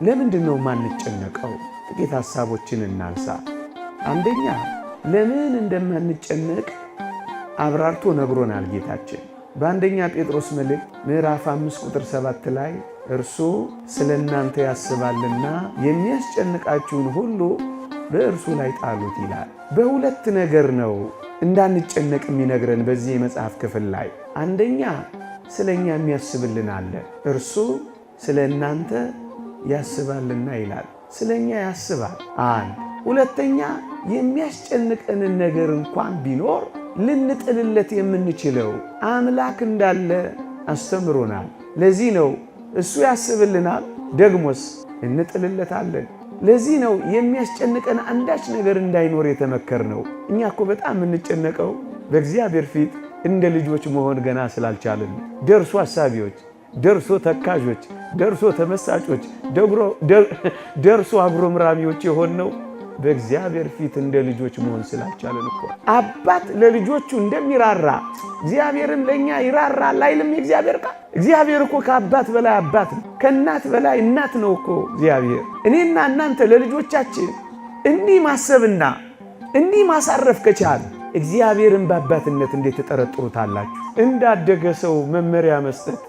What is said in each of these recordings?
ለምንድን ነው የማንጨነቀው? ጥቂት ሐሳቦችን እናንሳ። አንደኛ፣ ለምን እንደማንጨነቅ አብራርቶ ነግሮናል ጌታችን። በአንደኛ ጴጥሮስ መልእክት ምዕራፍ 5 ቁጥር 7 ላይ እርሱ ስለ እናንተ ያስባልና የሚያስጨንቃችሁን ሁሉ በእርሱ ላይ ጣሉት ይላል። በሁለት ነገር ነው እንዳንጨነቅ የሚነግረን በዚህ የመጽሐፍ ክፍል ላይ። አንደኛ፣ ስለ እኛ የሚያስብልን አለ። እርሱ ስለ እናንተ ያስባልና ይላል። ስለ እኛ ያስባል። አንድ። ሁለተኛ፣ የሚያስጨንቀንን ነገር እንኳን ቢኖር ልንጥልለት የምንችለው አምላክ እንዳለ አስተምሮናል። ለዚህ ነው እሱ ያስብልናል፣ ደግሞስ እንጥልለታለን። ለዚህ ነው የሚያስጨንቀን አንዳች ነገር እንዳይኖር የተመከርነው። እኛ እኮ በጣም የምንጨነቀው በእግዚአብሔር ፊት እንደ ልጆች መሆን ገና ስላልቻልን፣ ደርሶ አሳቢዎች፣ ደርሶ ተካዦች፣ ደርሶ ተመሳጮች፣ ደርሶ አጉረምራሚዎች የሆንነው በእግዚአብሔር ፊት እንደ ልጆች መሆን ስላልቻለን እኮ። አባት ለልጆቹ እንደሚራራ እግዚአብሔርም ለእኛ ይራራል አይልም የእግዚአብሔር ቃል? እግዚአብሔር እኮ ከአባት በላይ አባት ነው፣ ከእናት በላይ እናት ነው እኮ እግዚአብሔር። እኔና እናንተ ለልጆቻችን እንዲህ ማሰብና እንዲህ ማሳረፍ ከቻል እግዚአብሔርን በአባትነት እንዴት ትጠረጥሩታላችሁ? እንዳደገ ሰው መመሪያ መስጠት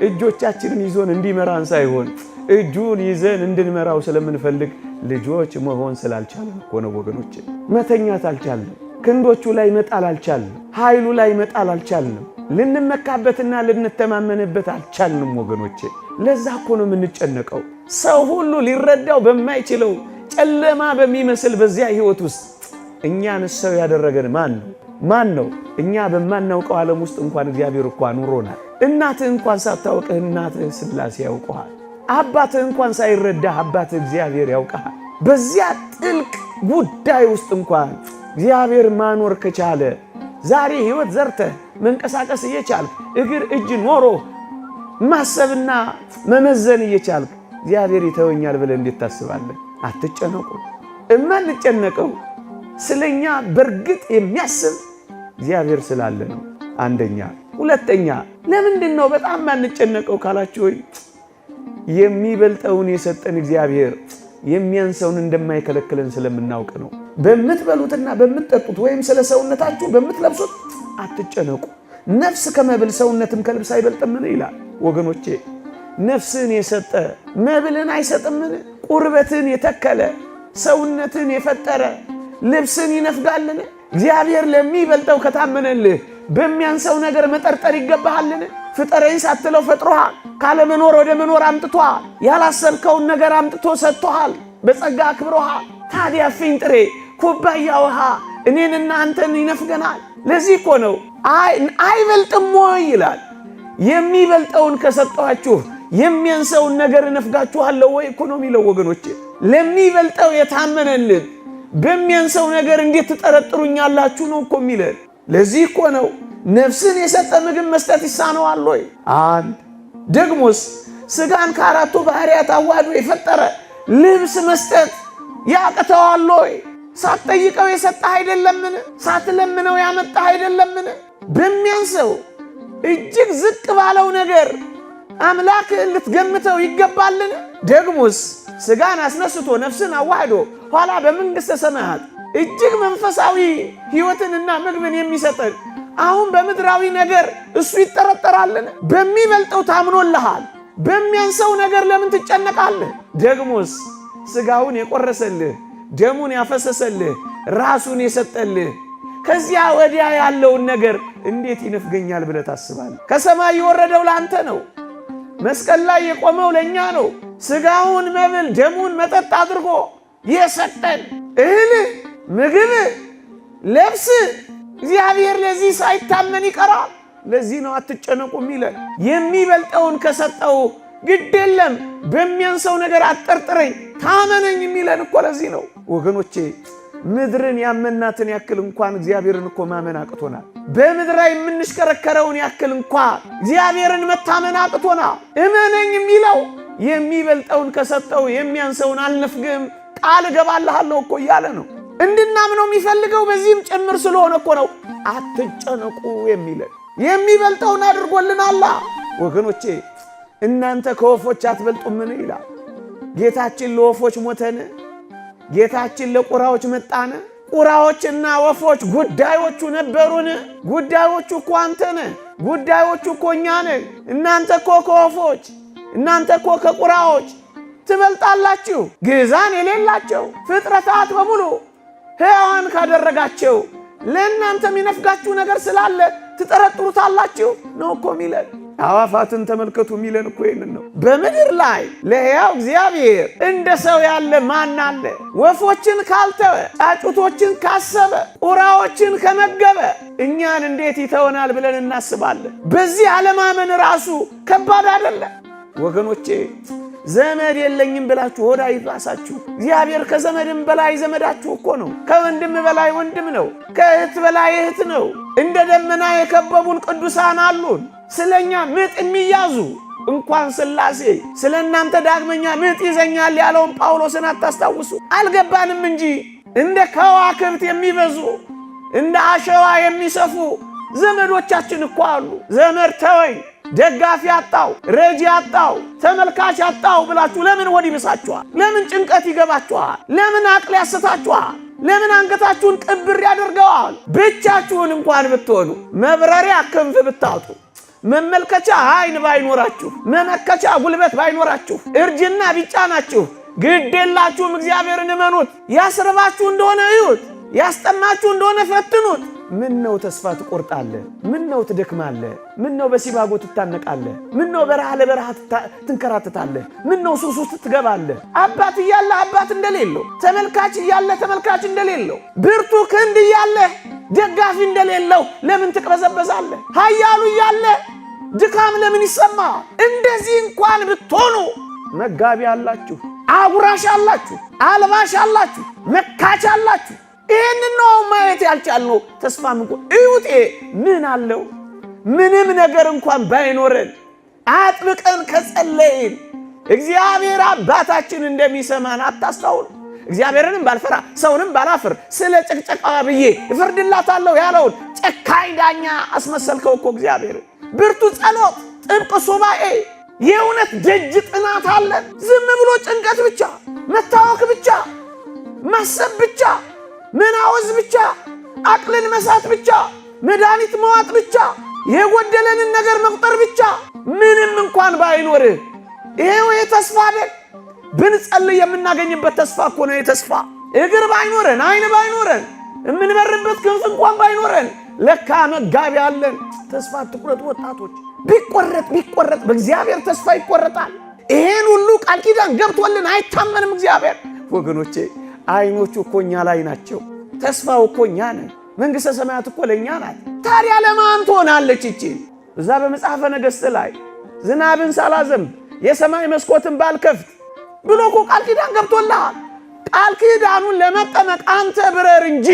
እጆቻችንን ይዞን እንዲመራን ሳይሆን እጁን ይዘን እንድንመራው ስለምንፈልግ ልጆች መሆን ስላልቻልን እኮ ነው ወገኖች። መተኛት አልቻልንም። ክንዶቹ ላይ መጣል አልቻልንም። ኃይሉ ላይ መጣል አልቻልንም። ልንመካበትና ልንተማመንበት አልቻልንም ወገኖቼ። ለዛ እኮ ነው የምንጨነቀው። ሰው ሁሉ ሊረዳው በማይችለው ጨለማ በሚመስል በዚያ ሕይወት ውስጥ እኛን ሰው ያደረገን ማን ነው? ማን ነው? እኛ በማናውቀው ዓለም ውስጥ እንኳን እግዚአብሔር እኮ አኑሮናል። እናትህ እንኳን ሳታውቅህ እናትህ ሥላሴ ያውቀሃል። አባትህ እንኳን ሳይረዳህ አባትህ እግዚአብሔር ያውቀሃል። በዚያ ጥልቅ ጉዳይ ውስጥ እንኳን እግዚአብሔር ማኖር ከቻለ፣ ዛሬ ሕይወት ዘርተህ መንቀሳቀስ እየቻልክ፣ እግር እጅ ኖሮ ማሰብና መመዘን እየቻልክ እግዚአብሔር ይተወኛል ብለህ እንዴት ታስባለህ? አትጨነቁ። እማንጨነቀው ስለኛ በእርግጥ የሚያስብ እግዚአብሔር ስላለ ነው። አንደኛ። ሁለተኛ፣ ለምንድን ነው በጣም ማንጨነቀው ካላችሁ፣ የሚበልጠውን የሰጠን እግዚአብሔር የሚያንሰውን እንደማይከለክለን ስለምናውቅ ነው። በምትበሉትና በምትጠጡት ወይም ስለ ሰውነታችሁ በምትለብሱት አትጨነቁ። ነፍስ ከመብል ሰውነትም ከልብስ አይበልጥምን ይላል። ወገኖቼ፣ ነፍስን የሰጠ መብልን አይሰጥምን? ቁርበትን የተከለ፣ ሰውነትን የፈጠረ ልብስን ይነፍጋልን? እግዚአብሔር ለሚበልጠው ከታመነልህ በሚያንሰው ነገር መጠርጠር ይገባሃልን? ፍጠረኝ ሳትለው ፈጥሮሃል። ካለመኖር ወደ መኖር አምጥቶሃል። ያላሰብከውን ነገር አምጥቶ ሰጥቶሃል። በጸጋ አክብሮሃል። ታዲያ ፊንጥሬ ኩባያ ውሃ እኔንና አንተን ይነፍገናል? ለዚህ እኮ ነው አይበልጥም ወይ ይላል። የሚበልጠውን ከሰጠኋችሁ የሚያንሰውን ነገር እነፍጋችኋለሁ ወይ እኮ ነው የሚለው ወገኖቼ። ለሚበልጠው የታመነልን በሚያንሰው ነገር እንዴት ትጠረጥሩኛላችሁ ነው እኮ የሚለን። ለዚህ እኮ ነው ነፍስን የሰጠ ምግብ መስጠት ይሳነዋል ወይ? አንድ። ደግሞስ ስጋን ከአራቱ ባህሪያት አዋህዶ የፈጠረ ልብስ መስጠት ያቅተዋል ወይ? ሳትጠይቀው የሰጠህ አይደለምን? ሳትለምነው ያመጣህ አይደለምን? በሚያንሰው እጅግ ዝቅ ባለው ነገር አምላክህን ልትገምተው ይገባልን? ደግሞስ ስጋን አስነስቶ ነፍስን አዋህዶ ኋላ በመንግሥተ ሰማያት እጅግ መንፈሳዊ ሕይወትንና ምግብን የሚሰጠን አሁን በምድራዊ ነገር እሱ ይጠረጠራልን? በሚበልጠው ታምኖልሃል። በሚያንሰው ነገር ለምን ትጨነቃለህ? ደግሞስ ስጋውን የቆረሰልህ፣ ደሙን ያፈሰሰልህ፣ ራሱን የሰጠልህ ከዚያ ወዲያ ያለውን ነገር እንዴት ይነፍገኛል ብለህ ታስባለህ? ከሰማይ የወረደው ለአንተ ነው። መስቀል ላይ የቆመው ለእኛ ነው። ስጋውን መብል ደሙን መጠጥ አድርጎ የሰጠን እህል፣ ምግብ፣ ልብስ እግዚአብሔር ለዚህ ሳይታመን ይቀራል? ለዚህ ነው አትጨነቁ የሚለን። የሚበልጠውን ከሰጠው ግድ የለም በሚያንሰው ነገር አትጠርጥረኝ፣ ታመነኝ የሚለን እኮ ለዚህ ነው ወገኖቼ። ምድርን ያመናትን ያክል እንኳን እግዚአብሔርን እኮ ማመን አቅቶናል። በምድር ላይ የምንሽከረከረውን ያክል እንኳ እግዚአብሔርን መታመን አቅቶናል። እመነኝ የሚለው የሚበልጠውን ከሰጠው የሚያንሰውን አልነፍግም፣ ቃል እገባልሃለሁ እኮ እያለ ነው። እንድናምነው የሚፈልገው በዚህም ጭምር ስለሆነ እኮ ነው አትጨነቁ የሚለን። የሚበልጠውን አድርጎልናላ ወገኖቼ። እናንተ ከወፎች አትበልጡምን ይላል። ጌታችን ለወፎች ሞተን? ጌታችን ለቁራዎች መጣን? ቁራዎችና ወፎች ጉዳዮቹ ነበሩን? ጉዳዮቹ እኮ አንተ ነህ። ጉዳዮቹ እኮ እኛ ነን። እናንተ እኮ ከወፎች፣ እናንተ እኮ ከቁራዎች ትበልጣላችሁ። ግዛን የሌላቸው ፍጥረታት በሙሉ ሕያዋን ካደረጋቸው ለእናንተ የሚነፍጋችሁ ነገር ስላለ ትጠረጥሩታላችሁ ነው እኮ ሚለን። አዋፋትን ተመልከቱ የሚለን እኮ ይህንን ነው። በምድር ላይ ለሕያው እግዚአብሔር እንደ ሰው ያለ ማን አለ? ወፎችን ካልተወ፣ ጫጩቶችን ካሰበ፣ ቁራዎችን ከመገበ እኛን እንዴት ይተወናል ብለን እናስባለን። በዚህ አለማመን ራሱ ከባድ አይደለም ወገኖቼ። ዘመድ የለኝም ብላችሁ ሆዳ ይባሳችሁ። እግዚአብሔር ከዘመድም በላይ ዘመዳችሁ እኮ ነው። ከወንድም በላይ ወንድም ነው። ከእህት በላይ እህት ነው። እንደ ደመና የከበቡን ቅዱሳን አሉን። ስለኛ ምጥ የሚያዙ እንኳን ሥላሴ ስለ እናንተ ዳግመኛ ምጥ ይዘኛል ያለውን ጳውሎስን አታስታውሱ? አልገባንም እንጂ እንደ ከዋክብት የሚበዙ እንደ አሸዋ የሚሰፉ ዘመዶቻችን እኮ አሉ። ዘመድ ተወኝ፣ ደጋፊ አጣው፣ ረጂ አጣው፣ ተመልካች አጣው ብላችሁ ለምን ሆድ ይብሳችኋል? ለምን ጭንቀት ይገባችኋል? ለምን አቅል ያስታችኋል? ለምን አንገታችሁን ቅብር ያደርገዋል? ብቻችሁን እንኳን ብትሆኑ መብረሪያ ክንፍ ብታጡ መመልከቻ ዓይን ባይኖራችሁ፣ መመከቻ ጉልበት ባይኖራችሁ፣ እርጅና ቢጫናችሁ ግድ የላችሁም። እግዚአብሔርን እመኑት። ያስርባችሁ እንደሆነ እዩት። ያስጠማችሁ እንደሆነ ፈትኑት። ምን ነው ተስፋ ትቆርጣለህ? ምን ነው ትደክማለህ? ምን ነው በሲባጎ ትታነቃለህ? ምን ነው በረሃ ለበረሃ ትንከራትታለህ? ምን ነው ሱስ ውስጥ ትገባለህ? አባት እያለ አባት እንደሌለው፣ ተመልካች እያለ ተመልካች እንደሌለው፣ ብርቱ ክንድ እያለ ደጋፊ እንደሌለው ለምን ትቅበዘበዛለህ? ኃያሉ እያለ ድካም ለምን ይሰማ? እንደዚህ እንኳን ብትሆኑ መጋቢ አላችሁ፣ አጉራሽ አላችሁ፣ አልባሽ አላችሁ፣ መካች አላችሁ። ይህን ነው ማየት ያልቻልነው። ተስፋ ምንቆ እዩጤ ምን አለው? ምንም ነገር እንኳን ባይኖረን አጥብቀን ከጸለይን እግዚአብሔር አባታችን እንደሚሰማን አታስታውሉ። እግዚአብሔርንም ባልፈራ ሰውንም ባላፍር ስለ ጭቅጨቃዋ ብዬ እፈርድላታለሁ ያለውን ጨካኝ ዳኛ አስመሰልከው እኮ እግዚአብሔር። ብርቱ ጸሎት፣ ጥብቅ ሱባኤ፣ የእውነት ደጅ ጥናት አለን። ዝም ብሎ ጭንቀት ብቻ፣ መታወክ ብቻ፣ ማሰብ ብቻ፣ መናወዝ ብቻ፣ አቅልን መሳት ብቻ፣ መድኃኒት መዋጥ ብቻ፣ የጎደለንን ነገር መቁጠር ብቻ፣ ምንም እንኳን ባይኖርህ ይሄው የተስፋ አይደል? ብንጸልይ የምናገኝበት ተስፋ እኮ ነው። የተስፋ እግር ባይኖረን አይን ባይኖረን የምንበርበት ክንፍ እንኳን ባይኖረን ለካ መጋቢ አለን። ተስፋ አትቁረጡ ወጣቶች። ቢቆረጥ ቢቆረጥ በእግዚአብሔር ተስፋ ይቆረጣል። ይሄን ሁሉ ቃል ኪዳን ገብቶልን አይታመንም እግዚአብሔር። ወገኖቼ አይኖቹ እኮ እኛ ላይ ናቸው። ተስፋው እኮ እኛ ነን። መንግሥተ ሰማያት እኮ ለእኛ ናት። ታዲያ ለማን ትሆናለች ይቺ? እዛ በመጽሐፈ ነገሥት ላይ ዝናብን ሳላዘንብ የሰማይ መስኮትን ባልከፍት ብሎ እኮ ቃል ኪዳን ገብቶልሃል። ቃል ኪዳኑን ለመጠመቅ አንተ ብረር እንጂ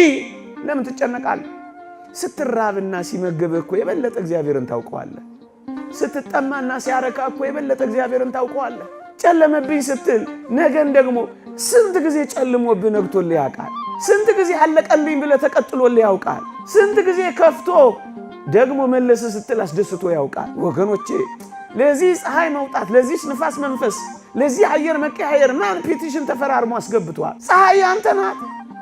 ለምን ትጨነቃለህ? ስትራብና ሲመግብህ እኮ የበለጠ እግዚአብሔርን ታውቀዋለህ። ስትጠማና ሲያረካ እኮ የበለጠ እግዚአብሔርን ታውቀዋለህ። ጨለመብኝ ስትል ነገን ደግሞ ስንት ጊዜ ጨልሞብህ ነግቶልህ ያውቃል? ስንት ጊዜ አለቀልኝ ብለህ ተቀጥሎልህ ያውቃል? ስንት ጊዜ ከፍቶ ደግሞ መለስ ስትል አስደስቶ ያውቃል? ወገኖቼ ለዚህ ፀሐይ መውጣት፣ ለዚህ ንፋስ መንፈስ፣ ለዚህ አየር መቀያየር ማን petition ተፈራርሞ አስገብቷል? ፀሐይ ያንተ ናት።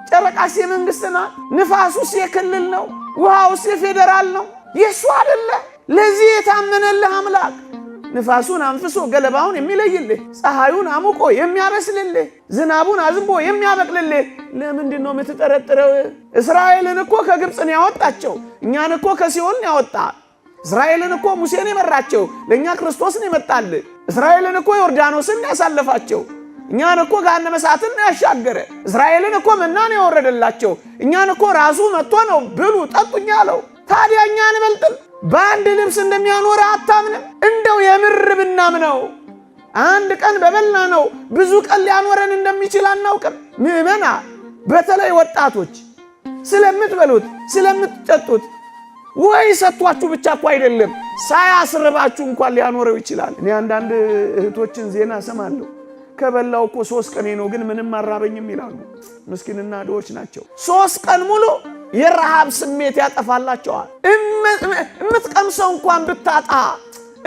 ጨረቃስ የመንግስት ናት። ንፋሱስ የክልል ነው። ውሃውስ የፌዴራል ነው። የእሱ አደለ። ለዚህ የታመነልህ አምላክ ንፋሱን አንፍሶ ገለባውን የሚለይልህ፣ ፀሐዩን አሙቆ የሚያበስልልህ፣ ዝናቡን አዝንቦ የሚያበቅልልህ ለምንድን ነው የምትጠረጥረው? እስራኤልን እኮ ከግብፅ ነው ያወጣቸው። እኛን እኮ ከሲኦል ነው ያወጣ። እስራኤልን እኮ ሙሴን የመራቸው፣ ለእኛ ክርስቶስን ይመጣል። እስራኤልን እኮ ዮርዳኖስን ያሳለፋቸው፣ እኛን እኮ ገሃነመ እሳትን ያሻገረ። እስራኤልን እኮ መናን ያወረደላቸው፣ እኛን እኮ ራሱ መጥቶ ነው ብሉ ጠጡኝ አለው። ታዲያ እኛ አንበልጥም? በአንድ ልብስ እንደሚያኖረ አታምንም? እንደው የምር ብናምነው አንድ ቀን በበላ ነው ብዙ ቀን ሊያኖረን እንደሚችል አናውቅም። ምዕመና፣ በተለይ ወጣቶች ስለምትበሉት ስለምትጠጡት ወይ ሰጥቷችሁ ብቻ እኮ አይደለም ሳያስርባችሁ እንኳን ሊያኖረው ይችላል። እኔ አንዳንድ እህቶችን ዜና እሰማለሁ። ከበላው እኮ 3 ቀኔ ነው ግን ምንም አራበኝም ይላሉ። ምስኪንና ድሆች ናቸው። 3 ቀን ሙሉ የረሃብ ስሜት ያጠፋላቸዋል። እምትቀምሰው እንኳን ብታጣ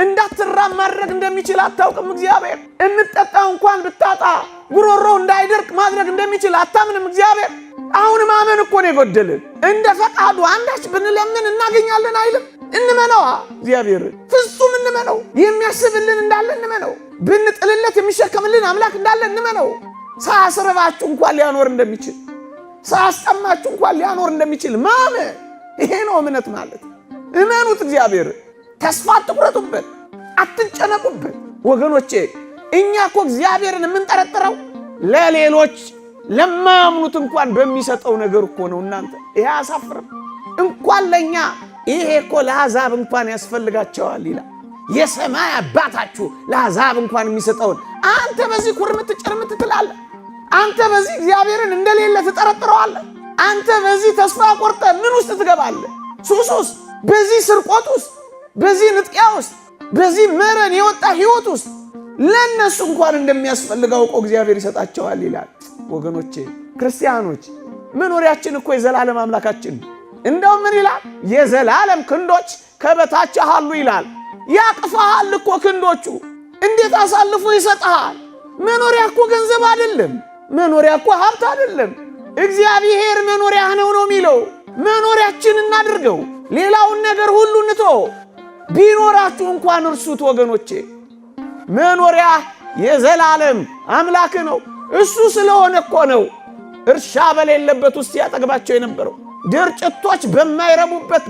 እንዳትራብ ማድረግ እንደሚችል አታውቅም። እግዚአብሔር የምትጠጣው እንኳን ብታጣ ጉሮሮ እንዳይደርቅ ማድረግ እንደሚችል አታምንም። እግዚአብሔር አሁን ማመን እኮ ነው የጎደልን። እንደ ፈቃዱ አንዳች ብንለምን እናገኛለን አይልም? እንመነዋ፣ እግዚአብሔር ፍጹም እንመነው። የሚያስብልን እንዳለ እንመነው። ብንጥልለት የሚሸከምልን አምላክ እንዳለ እንመነው። ሳያስርባችሁ እንኳን ሊያኖር እንደሚችል፣ ሳያስጠማችሁ እንኳን ሊያኖር እንደሚችል ማመን፣ ይሄ ነው እምነት ማለት። እመኑት እግዚአብሔር። ተስፋ አትቁረጡበት፣ አትጨነቁበት። ወገኖቼ እኛ እኮ እግዚአብሔርን የምንጠረጥረው ለሌሎች ለማያምኑት እንኳን በሚሰጠው ነገር እኮ ነው። እናንተ ይሄ አያሳፍርም? እንኳን ለእኛ ይሄ እኮ ለአሕዛብ እንኳን ያስፈልጋቸዋል ይላል። የሰማይ አባታችሁ ለአሕዛብ እንኳን የሚሰጠውን አንተ በዚህ ኩርምት ጭርምት ትላለህ። አንተ በዚህ እግዚአብሔርን እንደሌለ ትጠረጥረዋለህ። አንተ በዚህ ተስፋ ቆርጠህ ምን ውስጥ ትገባለህ? ሱስ ውስጥ፣ በዚህ ስርቆት ውስጥ፣ በዚህ ንጥቂያ ውስጥ፣ በዚህ መረን የወጣ ህይወት ውስጥ ለእነሱ እንኳን እንደሚያስፈልግ አውቆ እግዚአብሔር ይሰጣቸዋል ይላል። ወገኖቼ ክርስቲያኖች መኖሪያችን እኮ የዘላለም አምላካችን ነው። እንደው ምን ይላል? የዘላለም ክንዶች ከበታች አሉ ይላል። ያቅፈሃል እኮ ክንዶቹ። እንዴት አሳልፎ ይሰጥሃል? መኖሪያ እኮ ገንዘብ አይደለም። መኖሪያ እኮ ሀብት አይደለም። እግዚአብሔር መኖሪያህ ነው ነው የሚለው። መኖሪያችን እናድርገው። ሌላውን ነገር ሁሉ እንቶ ቢኖራችሁ እንኳን እርሱት ወገኖቼ። መኖሪያ የዘላለም አምላክ ነው። እሱ ስለሆነ እኮ ነው እርሻ በሌለበት ውስጥ ያጠግባቸው የነበረው። ድርጭቶች በማይረቡበት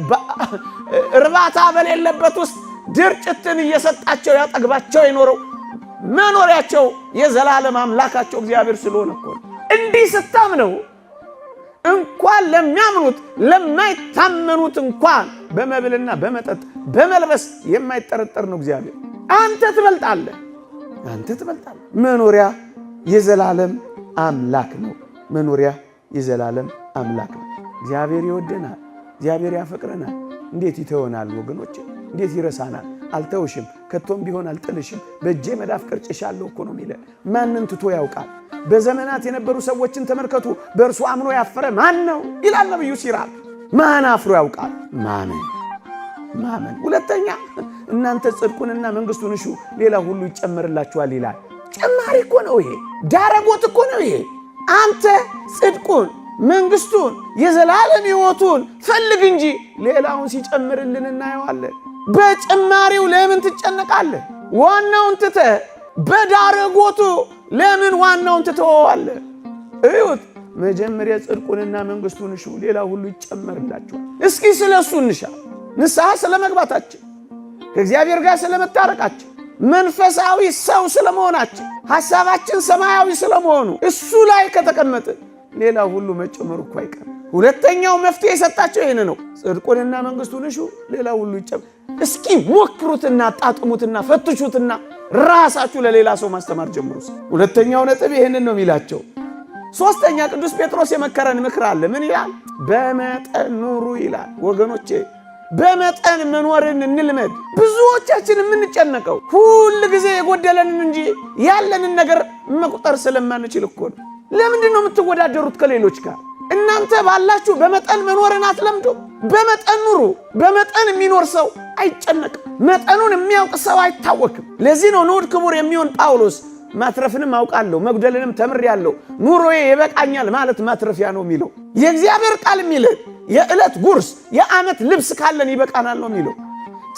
እርባታ በሌለበት ውስጥ ድርጭትን እየሰጣቸው ያጠግባቸው የኖረው መኖሪያቸው የዘላለም አምላካቸው እግዚአብሔር ስለሆነ እኮ ነው። እንዲህ ስታምነው እንኳን ለሚያምኑት ለማይታመኑት እንኳን በመብልና በመጠጥ በመልበስ የማይጠረጠር ነው እግዚአብሔር። አንተ ትበልጣለህ፣ አንተ ትበልጣለህ። መኖሪያ የዘላለም አምላክ ነው። መኖሪያ የዘላለም አምላክ ነው። እግዚአብሔር ይወደናል። እግዚአብሔር ያፈቅረናል። እንዴት ይተወናል ወገኖች? እንዴት ይረሳናል? አልተውሽም፣ ከቶም ቢሆን አልጥልሽም፣ በእጄ መዳፍ ቀርጬሻለሁ እኮ ነው የሚለን። ማንን ትቶ ያውቃል? በዘመናት የነበሩ ሰዎችን ተመልከቱ። በእርሱ አምኖ ያፈረ ማን ነው ይላል ነብዩ ሲራክ። ማን አፍሮ ያውቃል? ማመን ማመን። ሁለተኛ እናንተ ጽድቁንና መንግስቱን እሹ፣ ሌላ ሁሉ ይጨመርላችኋል ይላል። ጭማሪ እኮ ነው ይሄ፣ ዳረጎት እኮ ነው ይሄ። አንተ ጽድቁን መንግስቱን የዘላለም ሕይወቱን ፈልግ እንጂ ሌላውን ሲጨምርልን እናየዋለን። በጭማሪው ለምን ትጨነቃለህ? ዋናውን ትተህ በዳረጎቱ ለምን ዋናውን ትተወዋለህ? እዩት። መጀመሪያ ጽድቁንና መንግስቱን እሹ፣ ሌላ ሁሉ ይጨመርላችኋል። እስኪ ስለ እሱ እንሻ። ንስሐ ስለ መግባታችን፣ ከእግዚአብሔር ጋር ስለመታረቃችን፣ መንፈሳዊ ሰው ስለመሆናችን፣ ሐሳባችን ሰማያዊ ስለመሆኑ እሱ ላይ ከተቀመጥን ሌላ ሁሉ መጨመሩ እኮ አይቀርም። ሁለተኛው መፍትሄ የሰጣቸው ይህን ነው። ጽድቁንና መንግስቱን እሹ፣ ሌላ ሁሉ ይጨመር። እስኪ ሞክሩትና ጣጥሙትና ፈትሹትና ራሳችሁ ለሌላ ሰው ማስተማር ጀምሩ። ሁለተኛው ነጥብ ይህንን ነው የሚላቸው። ሶስተኛ ቅዱስ ጴጥሮስ የመከረን ምክር አለ። ምን ይላል? በመጠን ኑሩ ይላል። ወገኖቼ በመጠን መኖርን እንልመድ። ብዙዎቻችን የምንጨነቀው ሁል ጊዜ የጎደለንን እንጂ ያለንን ነገር መቁጠር ስለማንችል እኮ ነው። ለምንድን ነው የምትወዳደሩት ከሌሎች ጋር? እናንተ ባላችሁ በመጠን መኖርን አትለምዱ። በመጠን ኑሩ። በመጠን የሚኖር ሰው አይጨነቅም። መጠኑን የሚያውቅ ሰው አይታወክም። ለዚህ ነው ንዑድ ክቡር የሚሆን ጳውሎስ ማትረፍንም አውቃለሁ መጉደልንም ተምሬአለሁ፣ ኑሮዬ ይበቃኛል ማለት ማትረፊያ ነው የሚለው። የእግዚአብሔር ቃል የሚልን የዕለት ጉርስ የዓመት ልብስ ካለን ይበቃናል ነው የሚለው።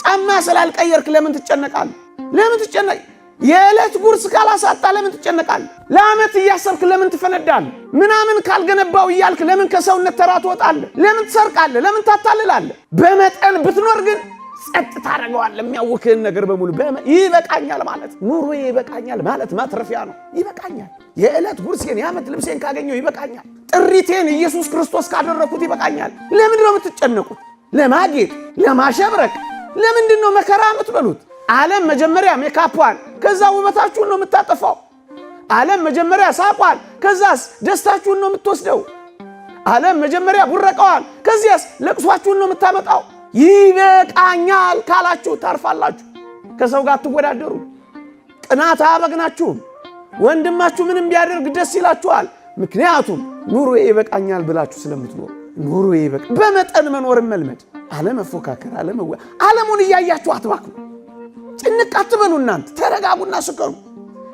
ጫማ ስላልቀየርክ ለምን ትጨነቃለህ? ለምን ትጨነቅ? የዕለት ጉርስ ካላሳጣ ለምን ትጨነቃለህ? ለዓመት እያሰብክ ለምን ትፈነዳለህ? ምናምን ካልገነባው እያልክ ለምን ከሰውነት ተራ ትወጣለህ? ለምን ትሰርቃለህ? ለምን ታታልላለህ? በመጠን ብትኖር ግን ጸጥ ታደርገዋለህ። የሚያውክህን ነገር በሙሉ ይበቃኛል ማለት ኑሮዬ ይበቃኛል ማለት ማትረፊያ ነው። ይበቃኛል፣ የዕለት ጉርሴን የዓመት ልብሴን ካገኘው ይበቃኛል፣ ጥሪቴን ኢየሱስ ክርስቶስ ካደረግኩት ይበቃኛል። ለምንድን ነው የምትጨነቁት? ለማጌጥ ለማሸብረቅ ለምንድን ነው መከራ የምትበሉት? ዓለም መጀመሪያ ሜካፏን ከዛ ውበታችሁን ነው የምታጠፋው። ዓለም መጀመሪያ ሳቋን ከዛስ ደስታችሁን ነው የምትወስደው። ዓለም መጀመሪያ ቡረቀዋል፣ ከዚያስ ለቅሷችሁን ነው የምታመጣው። ይበቃኛል ካላችሁ ታርፋላችሁ። ከሰው ጋር አትወዳደሩ። ቅናት አያበግናችሁም። ወንድማችሁ ምንም ቢያደርግ ደስ ይላችኋል። ምክንያቱም ኑሮዬ ይበቃኛል ብላችሁ ስለምትኖሩ። ኑሮዬ ይበቃ በመጠን መኖርን መልመድ፣ አለመፎካከር፣ ዓለሙን እያያችሁ አትባክኑ። ጭንቅ አትበሉ እናንተ ተረጋጉና ስከኑ።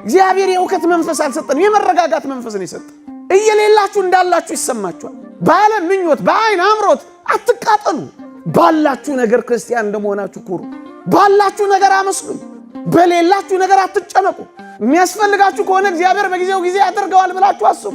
እግዚአብሔር የእውከት መንፈስ አልሰጠንም፣ የመረጋጋት መንፈስ ነው የሰጠን። እየሌላችሁ እንዳላችሁ ይሰማችኋል። በዓለም ምኞት፣ በአይን አምሮት አትቃጠሉ። ባላችሁ ነገር ክርስቲያን እንደመሆናችሁ ኩሩ። ባላችሁ ነገር አመስግኑ። በሌላችሁ ነገር አትጨነቁ። የሚያስፈልጋችሁ ከሆነ እግዚአብሔር በጊዜው ጊዜ ያደርገዋል ብላችሁ አስቡ።